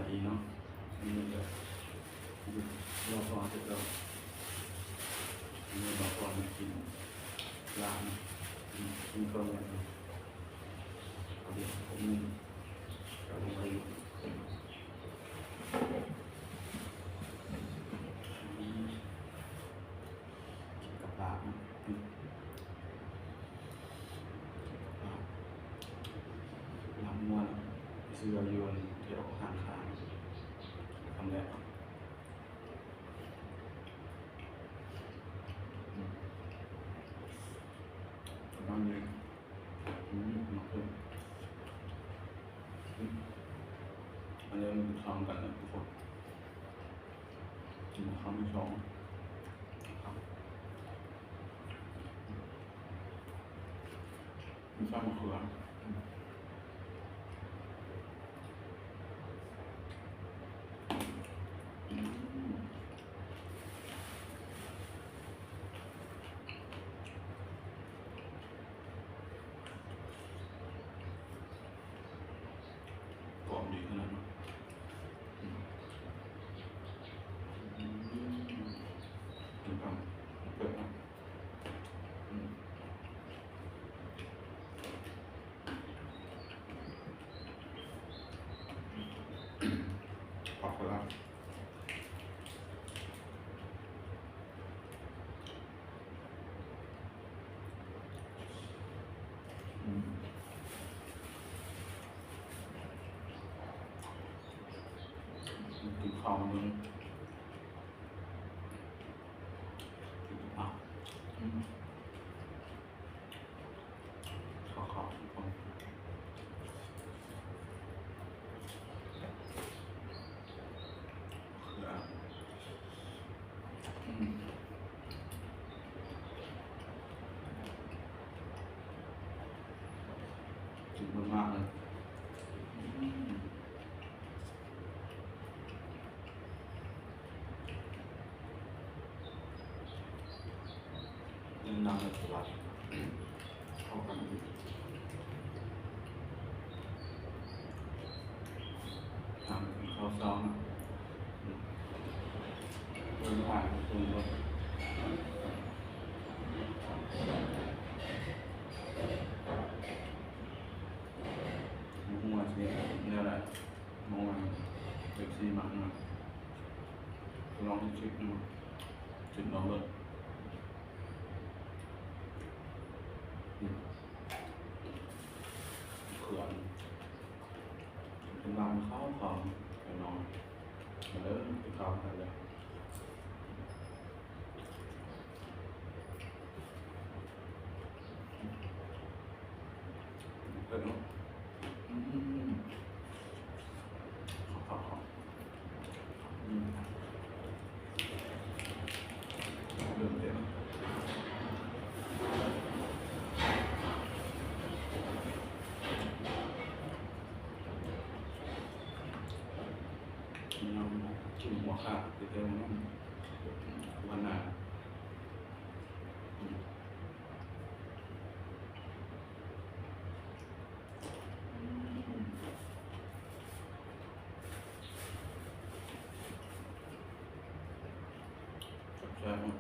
ດີເນາະ ອັນນີ້ກໍຢູ່ ລໍພໍເສັດແລ້ວ ອັນນີ້ລໍພໍມາກິນລາບ ກິນເຂົ້າແລ້ວ ເອົາດຽວ ອືມ ກໍລົງໄປຢູ່ ອືມ ກິນກັບລາບເນາະ ອືມ ລາບ ລາບງົວເນາະ ໄປຊື້ເອົາຢູ່ແຖວຮ້ານຄ້າ ຄຳແລກ ອືມ ປະມານນີ້ ອືມ ໝາກເຜັດ ອືມ ອັນນີ້ມັນເປັນຄຳກັນນະທຸກຄົນ ກິນຄຳທີສອງ ມີຊອດມະເຂືອ ອືມ ອືມ ກອບດີຂະໜາດເນາະ ອືມ ອືມ ເປັນຄຳເປີດເນາະ ອືມ ປັກກະລາ ອືມ ກິນເຂົ້າມື້ນີ້ ກິນກັບຜັກ ອືມ ເຂົ້າໆ ທຸກຄົນ ເຂືອ ອືມ ກິນເບິ່ງມາກເລີຍ ອືມ ແນະນຳໃຫ້ສະລັດ ເຂົ້າກັນດີ ນ້ຳກິນເຂົ້າເຊົ້ານະ ເບິ່ງອາຫານຄົນເບິ່ງ ບໍ່ຮູ້ວ່າຊິເຮັດແນວໃດ ບໍ່ຮູ້ວ່າເອັຟຊີມັກຫຍັງ ລອງເຮັດຄລິບດູ ຄິດລອງເບິ່ງ ອືມ ເຂືອ ກິນກັບນ້ຳຂາວໆ ພີ່ນ້ອງ ມາເດີ ກິນເຂົ້ານຳກັນເດີ ເອີເນາະ ອືມ ຄັກໆ ອືມ ເລີ່ມເລີຍເນາະ ກິນຫົວຂາດແທ້ໆ ເນາະ ວັນໜ້າ ອືມ ອືມ ແຊບໆ ເນາະ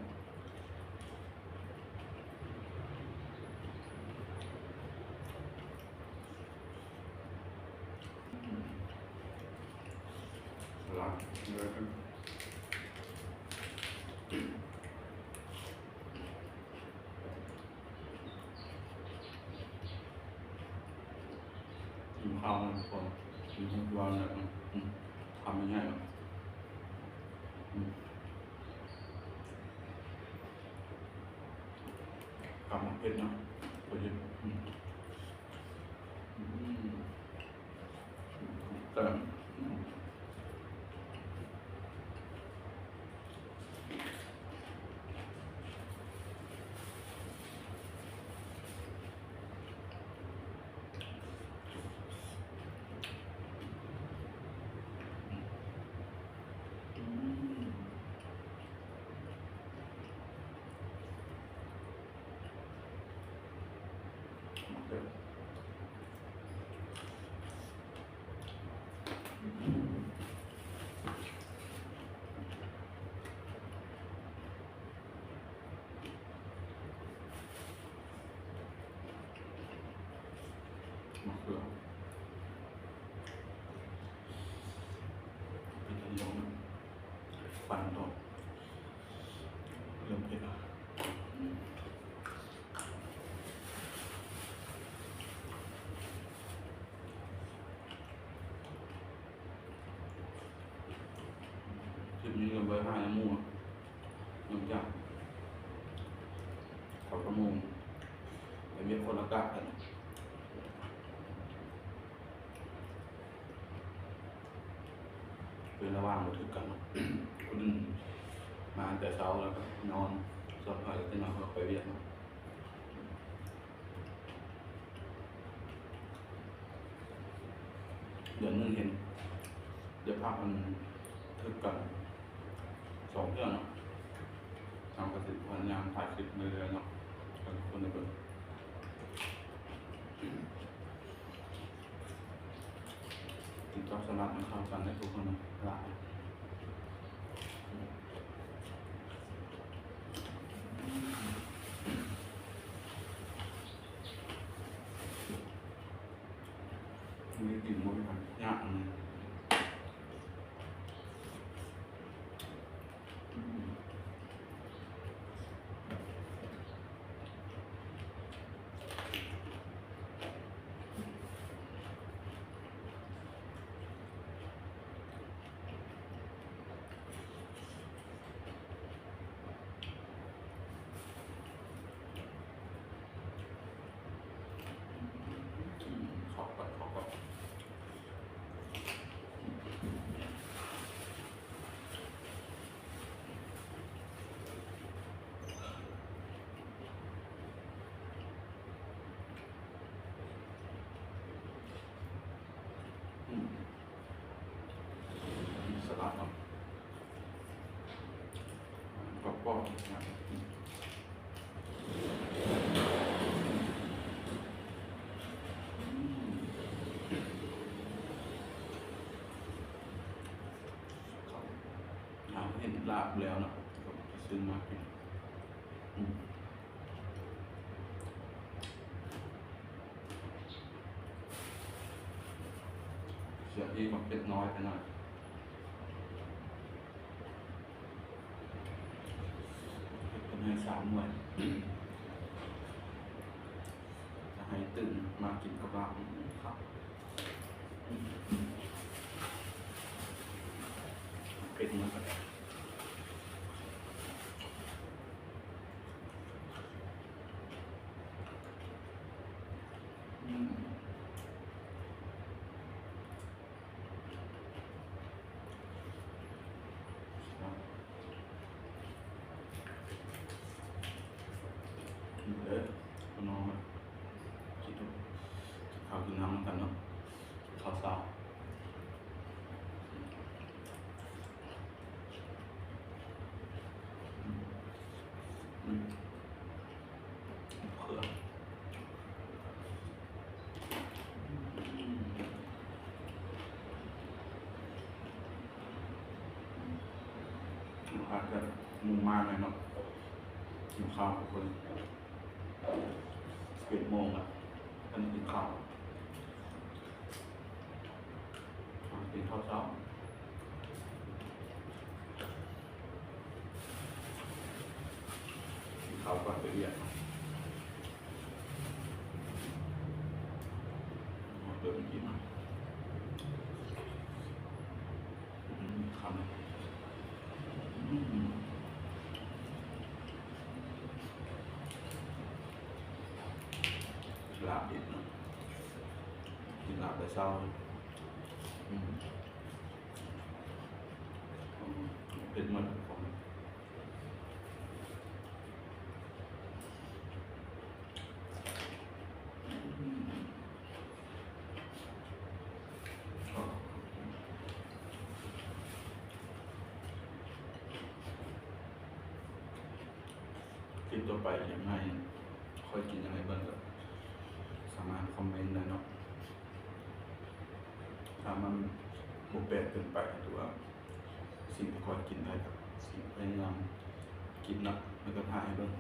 ສະຫຼັດເລີຍ ກິນເຂົ້ານຳຄົນ ກິນເຂົ້າແລ້ວ ອືມ ຄຳໃຫຍ່ໆ ອືມ ກັບໝາກເຜັດເນາະ ເຜັດ ອືມ ອືມ ແຊບ ອືມ. ໂອເຄ. ມະເຂືອ ເປັນອັນດອງ ປັ່ນດອງ ເລີ່ມເຜັດລະ. ຄລິບນີ້ກໍບໍ່ໄດ້ຖ່າຍນຳໝູ່ ເນື່ອງຈາກເຂົາກັບໝູ່ໄປວຽກຄົນລະກະກັນ. ເປັນລະຫວ່າງບໍ່ຖືກກັນເນາະ ຄົນໜຶ່ງມາຕັ້ງແຕ່ເຊົ້າແລ້ວກໍນອນ ສ່ວນຂ້ອຍກໍຕື່ນມາເພື່ອໄປວຽກເນາະ. ເດືອນໜຶ່ງເຫັນໄດ້ພັກອັນຖືກກັນສອງເທື່ອເນາະ. ເຮົາກໍຊິພະຍາຍາມຖ່າຍຄລິບເລື້ອຍໆເນາະ ໃຫ້ທຸກຄົນໄດ້ເບິ່ງ. ກິນກັບສະຫຼັດໃຫ້ເຂົ້າກັນເດີ້ທຸກຄົນເດີ້ ຫຼາຍ. ນີ້ກິນບໍ່ມີຫຍັງຍາກອັນນີ້. ອືມ ສະຫຼັດເນາະ ກອບໆ ເຮົາເຫັນລາບແລ້ວເນາະ ກໍຊື້ມາກິນ. ອືມ ເສຍທີ່ບັກເຜັດນ້ອຍໄປໜ້ອຍ ເຜັດໄປໜ້ອຍສາມໜ່ວຍ. ຈະໃຫ້ຕື່ນມາກິນກັບລາບ ຄັກ ເຜັດມັນກໍໄດ້. ອືມ ເອີ ພີ່ນ້ອງ ກິນເຂົ້າກິນນ້ຳນຳກັນເນາະ ກິນເຂົ້າເຊົ້າ. ອືມ ເຄືອງ ອືມ ອາດຈະມຸມມາແນ່ເນາະ ກິນເຂົ້າທຸກຄົນ ສິບເອັດໂມງລະ ທັນກິນເຂົ້າ. ກິນເຂົ້າເຊົ້າ ກິນເຂົ້າກ່ອນໄປວຽກ ເດີນກິນ ອືມ ຄຳ ອືມ ລາບເດັດເນາະ ກິນລາບແຕ່ເຊົ້າ. ອືມ ເຜັດໝົດຂອງ ອືມ ຄລິບຕໍ່ໄປຢາກໃຫ້ຂ້ອຍກິນຫຍັງໃຫ້ເບິ່ງ ກໍສາມາດຄອມເມັນໄດ້ເນາະ. ຖ້າມັນບໍ່ແປກເກີນໄປ ຫຼືວ່າສິ່ງທີ່ຂ້ອຍກິນໄດ້ ກໍຊິພະຍາຍາມກິນເນາະ ແລ້ວກໍຖ່າຍໃຫ້ເບິ່ງ.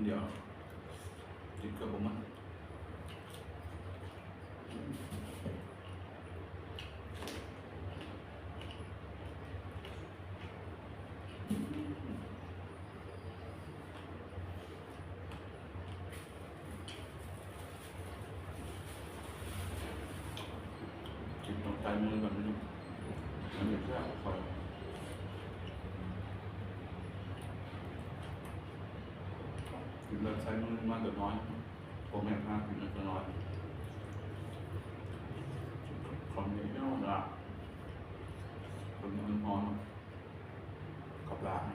ດຽວ ກິນເກືອບບໍ່ໝົດ. ກິນຕ້ອງໃຊ້ມືກັນເນາະ ມັນຈະແຊບກວ່າ. ກິນແບບໃຊ້ມືມາແຕ່ນ້ອຍ ພໍ່ແມ່ພາກິນມາແຕ່ນ້ອຍ ຄຳນີ້ເນາະ ເປັນມັນຫໍ່ເນາະ ກັບລາບ.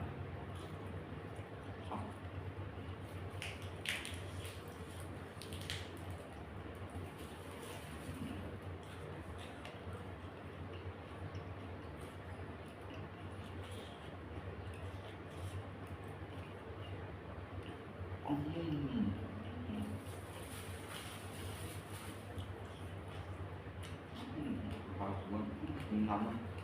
ອືມ ອືມ ມັນ ມັນ ມັນ